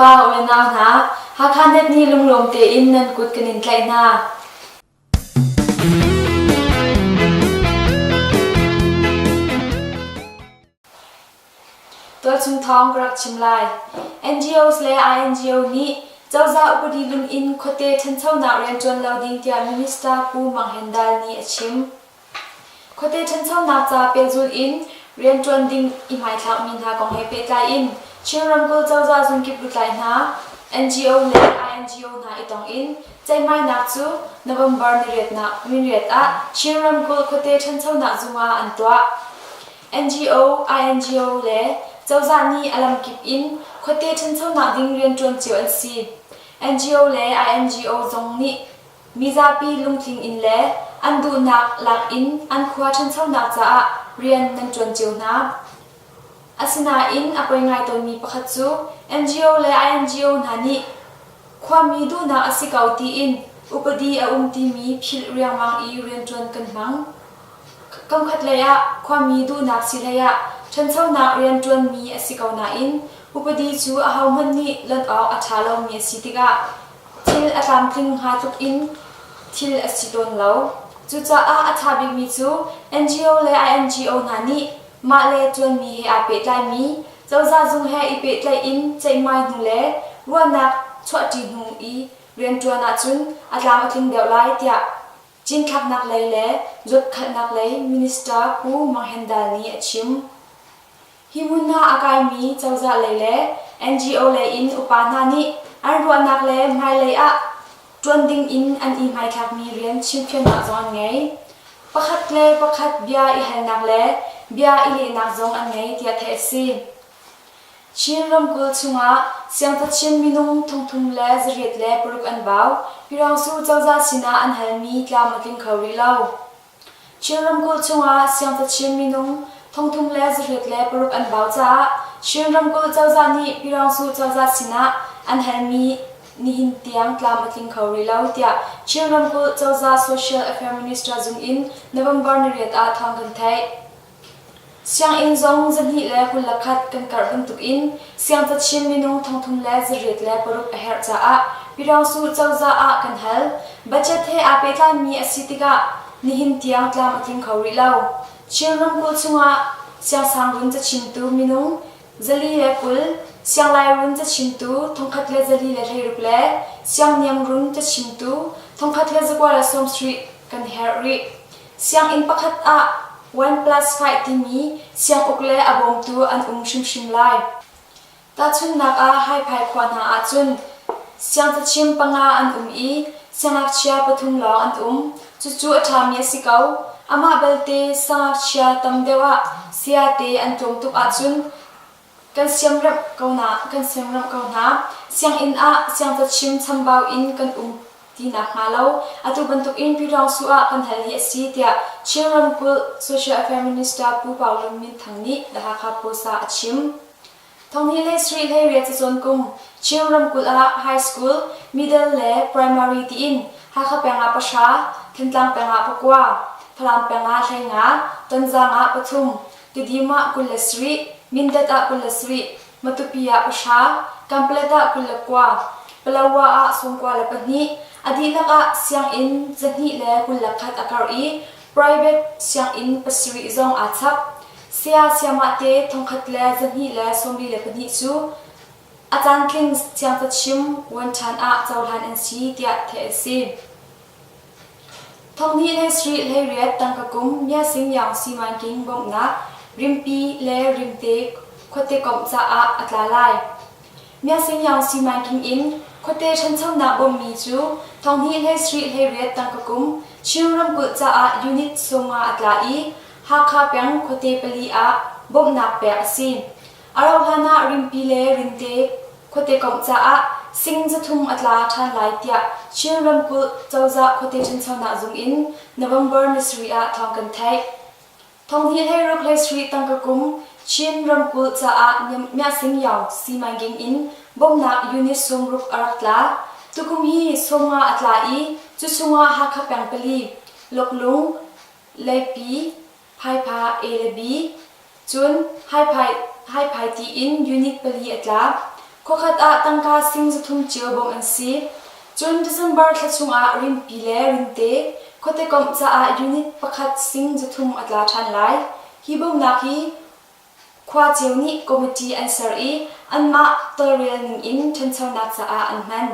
Le pa, u le nau hna, Hakha Net nih lunglawm tein nan kut kan in tlaih hna. Tualchung thawng ka rak chim lai. NGOs le INGO nih cozah upadi lim in khuate ṭhanchonak rianṭuan lo ding tiah Minister Pu Mang Hen Dal nih a chim. Khuate ṭhanchonak ca pehzulh in rianṭuan ding i hmaithlakmi hna kong he pehtlai in Chin ramkulh cozah zungkip lutlai hna, NGO le INGO hna i tong in ceihmainak cu November niriat ah Chin ramkulh khuate ṭhanchonak zung ah an tuah. NGO, INGO le cozah nih a lamkip in khuate ṭhanchonak ding rianṭuan cio an si. NGO le INGO zong nih mizapi lungtling in le an duhnak lak in an khua ṭhanchonak caah rian nan ṭuan cio hna. Asinain a poi ngai tawnmi pakhat cu NGO le INGO hna nih khuami duhnak a si ko tiin upadi a um timi philh riangmang i rianṭuan kan hmang. Kamkhatlei ah khuami duhnak si hleiah ṭhanchonak rianṭuanmi a si ko nain upadi cu ahohmanh nih lonh awk a ṭha lomi a si tikah thil a tlamtling hnga tluk in thil a si tawn lo. Cucaah a ṭha bikmi cu NGO le INGO hna nih mah le ṭuanmi he aa pehtlaimi cozah zung he i pehtlaih in ceihmai hnu le ruahnak chuahṭi hnu i rianṭuan ahcun a tlam a tling deuh lai tiah Cinthlaknak lei le zuatkhalhnak lei Minister Pu Mang Hen Dal nih a chim. Hi hmun hna a kaimi cozah lei le NGO lei in upa hna nih an ruahnak le hmailei ah ṭuan ding in an i hmaithlakmi rian chimfiannak zong an ngei. Pakhat le pakhat bia i halnak le bia i lehnak zong an ngei tiah theih a si. Chin ramkulh chungah siangcachim minung 3806 an vau. Pyidaungsu cozah sinah an halmi tlam a tling kho rih lo. Chin ramkulh chungah siangcachim minung 3806 an vau caah Chin ramkulh cozah nih Pyidaungsu cozah sinah an halmi nihin tiang tlam a tling kho rih lo tiah Chin ramkulh cozah Social Affairs Minister zung in November niriat ah thawng kan theih. Sianginn zong 221 kan karh bantukin siangcachim minung 3806 a herh caah Pyidaungsu cozah ah kan hal. Budget he aa pehtlaimi a si tikah nihin tiang tlam a tling kho rih lo. Chin ramkulh chungah siangsangrun cachimtu minung 420, sianglairun cachimtu 1116 le siangniamrun cachimtu 1190 kan herh rih. Sianginn pakhat ah one plus five timi sianguk le a bawmtu an um hrimhrim lai. Tahchunhnak ah Haiphai khua hna ahcun siangcachim panga an um i siangngakchia pathum lawng an um. Cucu a ṭhami a si ko. Amah belte siangngakchia tam deuh ah sayate an tlawm tuk ahcun kan siamremh ko hna. Kan siamremh ko hna. Sianginn ah siangcachim chambau in kan um ti nakhnga lo atu bantuk in Pyidaungsu ah kan hal hi a si tiah Chin ramkulh Social Affairs Minister Pu Pau Lun Min Thang nih The Hakha Post ah a chim. Thonghnih le sarih hleiriat cacawn kum Chin ramkulh ah high school, middle le primary tiin Hakha peng ah pahra, Thantlang peng ah pakua, Falam peng ah 15, Tonzang ah pathum, Tidim ah 27, Mindat ah 27, Matupi ah pahra, Kanpalet ah 29, Palawa ah 92, a dihlak ah sianginn 221 a karh i private sianginn pasarih zong aa chap. Saya sayamah te 1124 cu a caantling siangcachim uan ṭhan ah cohlan an si tiah theih a si. Thonghnih le sarih hleiriat tangka kum Myasing Yaung Simanking bawmhnak rimpi le rimte khuate komh caah a tla lai. Myasing Yaung Simanking in khuate ṭhanchonak bawmhmi cu thonghnih le sarih hleiriat tangka kum Chin ramkulh caah unit 50 a tla i Hakha peng khuate pali ah bawmhnak pek a si. A rauhhlan ah rimpi le rimte khuate komh caah sing 300 a tla ṭhan lai tiah Chin ramkulh cozah khuate ṭhanchonak zung in November ni sarih ah thawng kan theih. Thonghnih hleiruk hleisarih tangka kum Chin ramkulh caah Myasing Yaung simanking in bawmhnak unit 60 a rak tla. Tukum hi 50 a tla i cu chungah Hakha peng pali, Loklung, Leipi, Phaipha A le B, cun Haiphai, Haiphai tiin unit pali a tla. Khuakhat ah tangka sing 300 cio bawmh an si. Cun December thla chungah rinpi le rinte khuate komh caah unit pakhat sing 300 a tla ṭhan lai. Hi bawmhnak hi khua cio nih committee an ser i anmah tawlrel ning in ṭhanchonak caah an hman.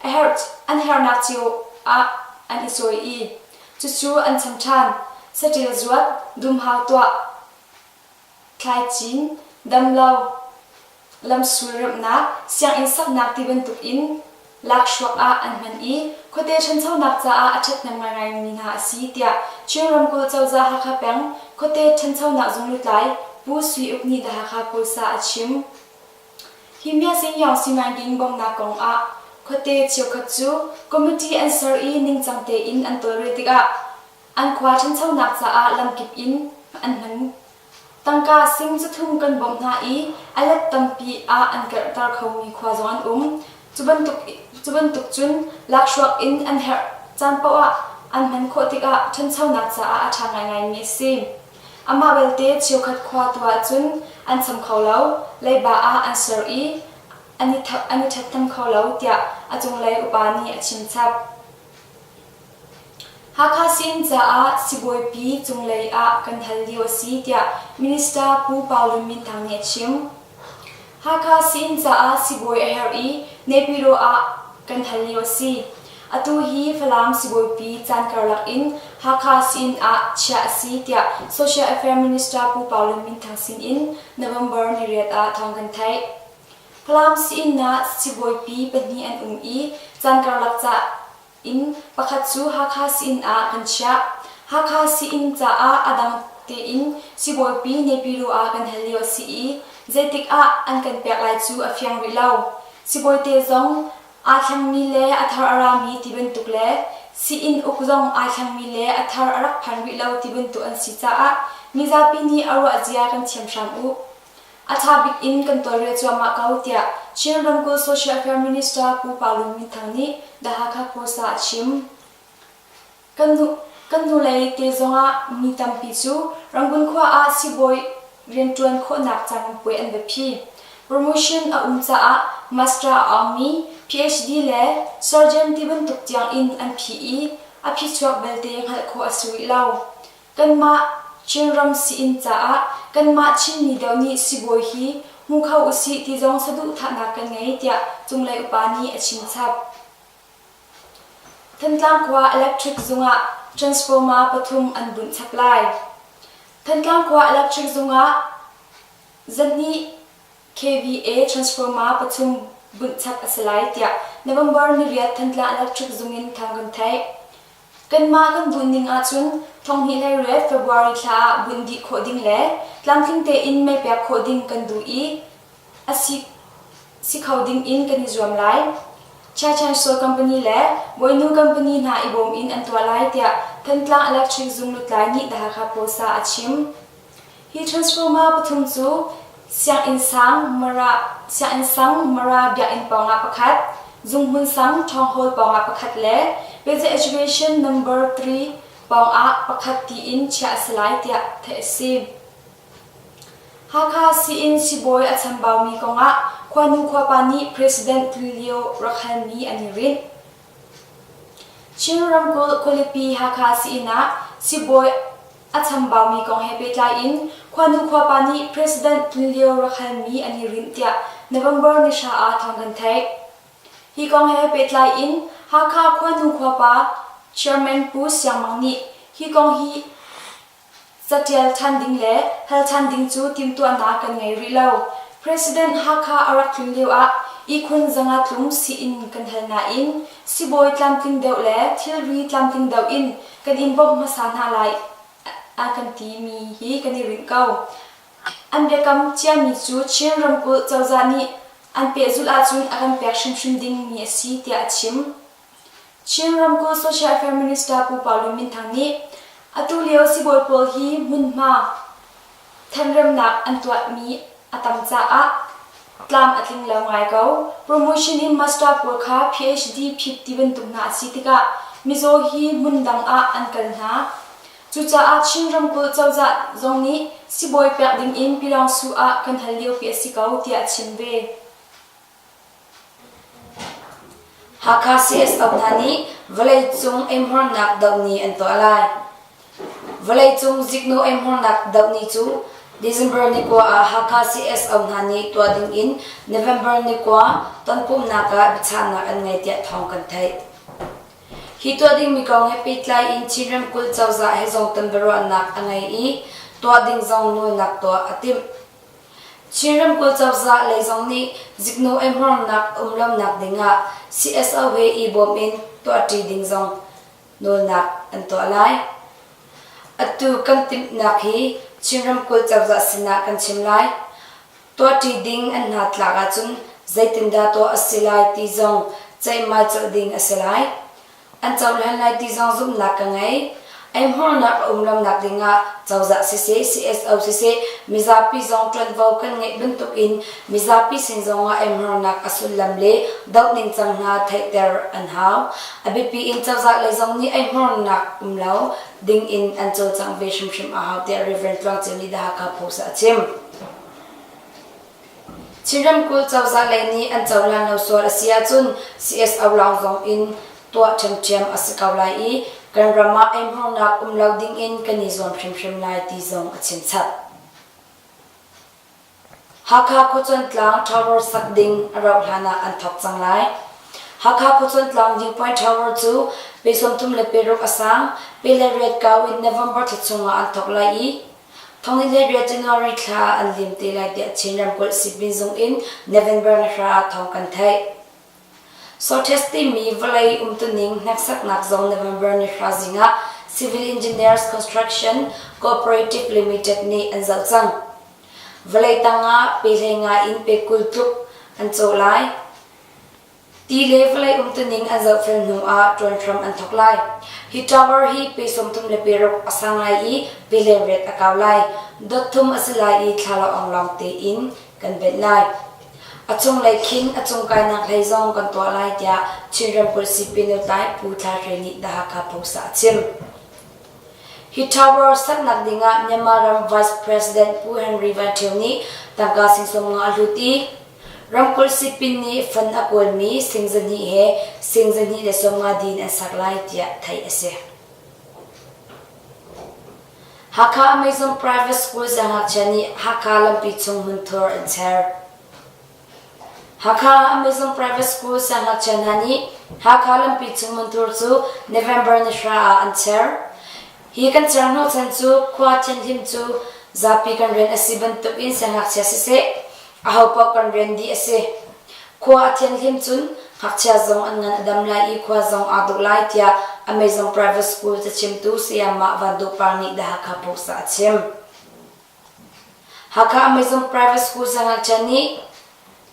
A herh, an herhnak cio ah an i cawi i cucu an cham ṭhan. Saṭil zuat, dumhau tuah, thlaicin, damlo, lamsul remhnak, sianginn saknak ti bantuk in lakhruak ah an hman i khuate ṭhanchonak caah a ṭhathnem ngaingaimi hna a si tiah Chin ramkulh cozah Hakha peng khuate ṭhanchonak zung lutlai Pu Sui Uk nih The Hakha Post ah a chim. Hi Miasingyawng simanking bawmhnak kong ah khuate cheukhat cu committee an ser i ningcang tein an tawlrel tikah an khua ṭhanchonak caah lamkip in an hman. Tangka sing 300 kan bawmh hna i a let tampi ah an karhter khomi khua zong an um. Cu bantuk, cu bantuk cun lakhruak in an herh caan paoh ah an hman khawh tikah ṭhanchonak caah a ṭha ngaingaimi a si. Amah belte cheukhat khua tu ahcun an cham kho lo, leiba ah an ser i an i, an i ṭhathnem kho lo tiah a cunglei upa nih a chim chap. Hakha sin caah sibawipi cunglei ah kan hal lio a si tiah Minister Pu Pau Lun Min Thang nih a chim. Hakha sin caah sibawi a herh i Naypyidaw ah kan hal lio a si. Atu hi Falam sibawipi caan karlak in Hakha sin ah chiah a si tiah Social Affairs Minister Pu Pau Lun Min Thang sin in November niriat ah thawng kan theih. Falam siinn ah sibawipi pahnih an um i caan karlak ca in pakhat cu Hakha siinn ah kan chiah. Hakha siinn caah a dang tein sibawipi Naypyidaw ah kan hal lio a si i zeitik ah an kan pek lai cu a fiang rih lo. Sibawite zong aa thlengmi le a thar a rami ti bantuk le siinn uk zong aa thlengmi le a thar a rak phan rih lo ti bantuk an si caah mizapi nih a ruah zia kan thiam hram u. A ṭha bik in kan tawlrel cuahmah ko, tiah Chin ramkulh Social Affairs Minister Pu Pau Lun Min Thang nih The Hakha Post ah a chim. Kan, kan hnulei te zongah mi tampi cu Rangoon khua ah sibawi rianṭuan khawhnak camipuai an va phi. Promotion a um caah master a awngmi, PhD le surgeon ti bantuk tiang in an phi i a phichuak belte hngalh khawh a si rih lo. Kanmah Chinram sii-inn caah kanmah Chinmi deuh nih sibawi hi hmu kho usih ti zong saduhthahnak kan ngei tiah cunglei upa nih a chimchap. Thantlang khua electric zung ah transformer pathum an bunh chap lai. Thantlang khua electric zung ah zahnih KVA transformer pathum bunh chap a si lai tiah November niriat Thantlang electric zung in thawng kan theih. Kanmah kan duhning ahcun 2018 February thla ah bunh dih khawh ding le tlamtling tein mei pek khawh ding kan duh i a si, si kho ding in kan i zuam lai. Chachan Soy Company le Bawinu Company hna i bawm in an tuah lai tiah Thantlang Electric Zung lutlai nih The Hakha Post ah a chim. Hi transformer pathum cu sianginn sang Mara, sianginn sang Mara biakinn pawngah pakhat, zunghmun sang Ṭhawng Hall pawngah pakhat le Basic Education Number 3 pawngah pakhat tiin chiah a si lai tiah theih a si. Hakha sii-inn sibawi a chambaumi kongah khuanu khuapa nih President tlun lio rak halmi an i rinh. Chin ramkulh khualipi Hakha sii-inn ah sibawi A chambaumi kong he pehtlai in khuanu khuapa nih President tlun lio rak halmi an i rinh tiah November ni hra ah thawng kan theih. Hi kong he pehtlai in Hakha khuanu khuapa Chairman Pu Siang Mang nih hi kong hi catial than ding le hal than ding cu timhtuahnak kan ngei rih lo. President Hakha a rak tlun lio ah ihkhun 500 tlung sii-inn kan hal nain sibawi tlamtling deuh le thilri tlamtling deuh in kan in bawmh hmasa hna lai a kan timi hi kan i rinh ko. An biakam ciami cu Chin ramkulh cozah nih an pehzulh ahcun a kan pek hrimhrim dingmi a si tiah a chim. Chin ramkulh Social Affairs Minister Pu Pau Lun Min Thang nih atu lio sibawi pawl hi hmunhma thenremnak an tuahmi a tam caah tlam a tling lo ngai ko. Promotion in master pawl kha PhD phit ti bantuk hna a si tikah mizaw hi hmun dang ah an kal hna. Cucaah Chin ramkulh cozah zong nih sibawi pek ding in Pyidawngsu ah kan hal liopi a si ko tiah a chim ve. Hakha CSO hna nih vawleicung eihmuarnak doh ni an tuah lai. Vawleicung ziknawh eihmuarnak doh ni cu December ni kua ah Hakha CSO hna nih tuah ding in November ni kua tonpumhnak ah biachahnak an ngei tiah thawng kan theih. Hi tuah dingmi kong he pehtlai in Chin ramkulh cozah he zong ton biaruahnak a ngei i tuah ding zong nawlnak tuah a timh. Chin ramkulh cozah lei zong nih ziknawh eihmuarnak um lonak ding ah CSO he i bawm in tuahṭi ding zong nawlnak an tuah lai. Atu kan timhnak hi Chin ramkulh cozah sinah kan chim lai. Tuahṭi ding an hnatlak ahcun zeitindah tuah a si lai ti zong ceihmai colh ding a si lai. An cohlan lai ti zong zumhnak ka ngei. Eihmurnak a um lonak dingah cozah siseh, CSO siseh, mizapi zong ṭuanvo kan ngeih bantukin mizapi sin zongah eihmurnak a sullam le doh ningcang hna theihter an hau. A biapi in cozah lei zong nih eihmurnak um lo ding in an cawlcangh ve hrimhrim a hau tiah Rev. Tluang Ceu nih The Hakha Post ah a chim. Chin ramkulh cozah lei nih an cohlan lo sual a si ahcun CSO lawng zong in tuah ṭhiamṭhiam a si ko lai i kan ram ah eihmurnak um lo ding in kan i zuam hrimhrim lai ti zong a chimchap. Hakha Khuacuan Tlang Tower sak ding a rauh hlan ah an thawk cang lai. Hakha Khuacuan Tlang Viewpoint Tower cu pe 36 a sang, pe le riat kau in November thla chungah an thawk lai i Thonghleiriat January thla ah an lim te lai tiah Chin ramkulh sipin zung in November ni hra ah thawng kan theih. Sortes timi vawlei umtuning hneksaknak zong November ni hra zing ah Civil Engineers Construction Cooperative Limited nih an zoh cang. Vawlei tang ah pe hlei nga in pe 20 tluk an cawh lai. Ti le vawlei umtuning an zohfel hnu ah ṭuan hram an thawk lai. Hi tower hi pe 36 a sang lai i pe lengriat a kau lai. Dot thum a si lai i thlalaawng lawng tein kan benh lai. A cunglei khin a cung kainak hlei zong kan tuah lai tiah Chin ramkulh sipin lutlai Pu Thla Hre nih The Hakha Post ah a chim. Hi tower saknak dingah Myanmar ram Vice President Pu Henry Van Thio nih tangka sing 50 a hlut i Ramkulh sipin nih fund a kawlmi sing 200 he sing 250 din an sak lai tiah theih a si. Hakha Amazon Private School siangngakchia nih Hakha lampi chung hmunthur an cher. Hakha Amazon Private School siangngakchia hna nih Hakha lampi chung hmunthur cu November ni hra ah an cher. Hi kan cher hnawhchan cu khua thianhlim cu zapi kan rian a si bantuk in siangngakchia siseh, Ahopaoh kan rian dih a si. Khua a thianhlim cun ngakchia zong an ngan a dam lai i khua zong aa dawh lai tiah Amazon Private School cachimtu Sayamah Van Dawh Par nih The Hakha Post ah a chim. Hakha Amazon Private School siangngakchia nih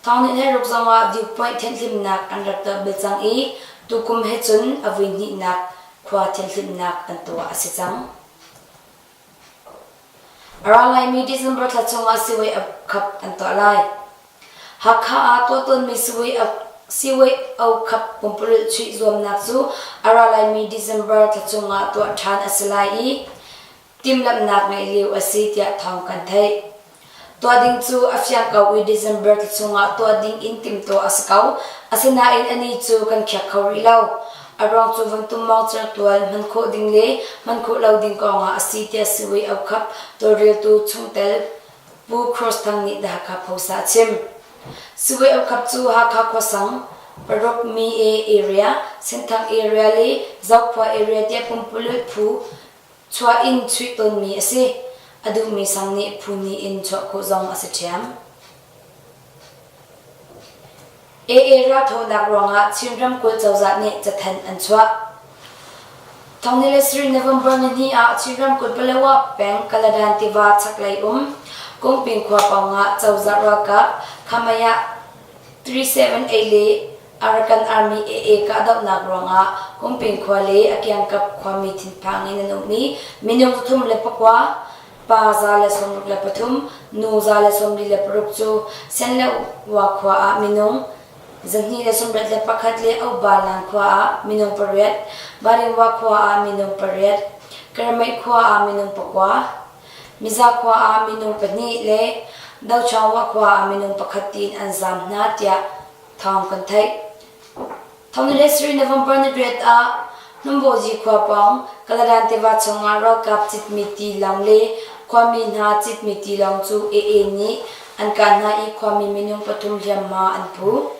thawng nih ruk zong ah viewpoint thianhlimnak an rak tuah bal cang i tukum he cun a vui hnihnak khua thianhlimnak an tuah a si cang. A ra laimi December thla chungah siwei khap an tuah lai. Hakha ah tuah tawnmi siwei okhap pumpululh chuih zuamnak cu a ra laimi December thla chungah tuah ṭhan a si lai i timhlamhnak ngeih lio a si tiah thawng kan theih. Tuah ding cu a fiang ko i December thla chungah tuah ding in timhtuah a si ko. Asinain anih cu kan khiak kho rih lo. A ruang cu vangtummawng certual hman khawh ding le hman khawh lo ding kongah a si tiah Siwei Okhap tawlreltu chungtel Pu Cross Thang nih The Hakha Post ah a chim. Siwei Okhap cu Hakha khuasang, paruk Mi-e area, Senthang area le Zokhua area tiah pumpululh phu Chuah in chuih tawnmi a si. A duhmi sang nih phu nih in chuah khawh zong a si ṭhiam. AA ralthawhnak ruangah Chin ramkulh cozah nih cathanh an chuah. Thongni le sarih November nihnih ah Chin ramkulh Palawa peng Kaladan tiva chaklei um Kungping khua pawngah cozah ralkap Khamaya 378 le Arakan Army AA kahdohnak ruangah Kungping khua le a kiangkap khuami thinphang in an um i minung 309, pa 163, nu 146 cu Senlewa khua ah minung 281 le Obalang khua ah minung pariat, Baringwa khua ah minung pariat, Kermeih khua ah minung pakua, Miza khua ah minung pahnih le Dochawa khua ah minung pakhat tiin an zaam hna tiah thawng kan theih. Thonglesri November ni riat ah Hnambozi khua pawng Kaladan tiva chungah ralkap citmi tilawng le khuami hna citmi tilawng cu AA nih an kah hna i khuami minung pathum hliamhma an pu.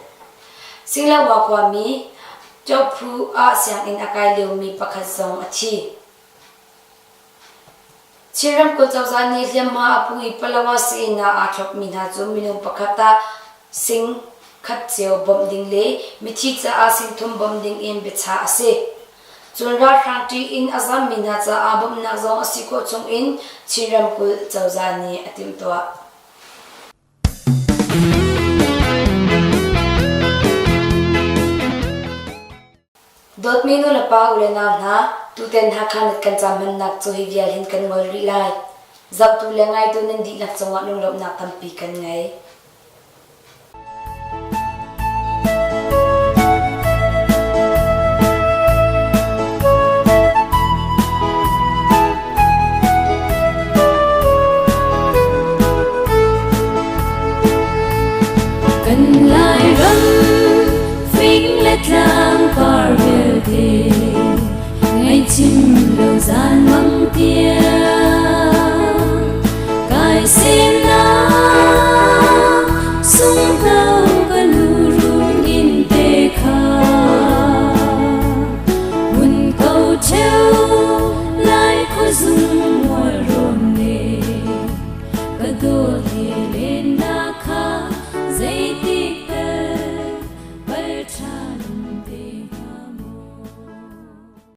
Singlawa khuami Chophu ah sianginn a kai liomi pakhat zong a thi. Chin ramkulh cozah nih hliamhma a pu i Palawa sii-inn ah aa thlopmi hna cu minung pakhat ah sing khat cio bawmh ding le mithi caah sing thum bawmh ding in biachah a si. Cun ralhrang ṭih in a zammi hna caah bawmhnak zong a si khawh chung in Chin ramkulh cozah nih a timhtuah. Dawtmi nulepa u le nau hna, tutan Hakha nat kan cam hmannak cu hi vial hin kan ngol rih lai. Zohtu le ngaitu nan dihlak cungah lunglawmhnak tampi kan ngei. Kan Lairam fing le tlang par vialte ngaihchim lo zan mang tiang kai semnak sunghno ka nu run in te kha hun ko cheu lai khuazung.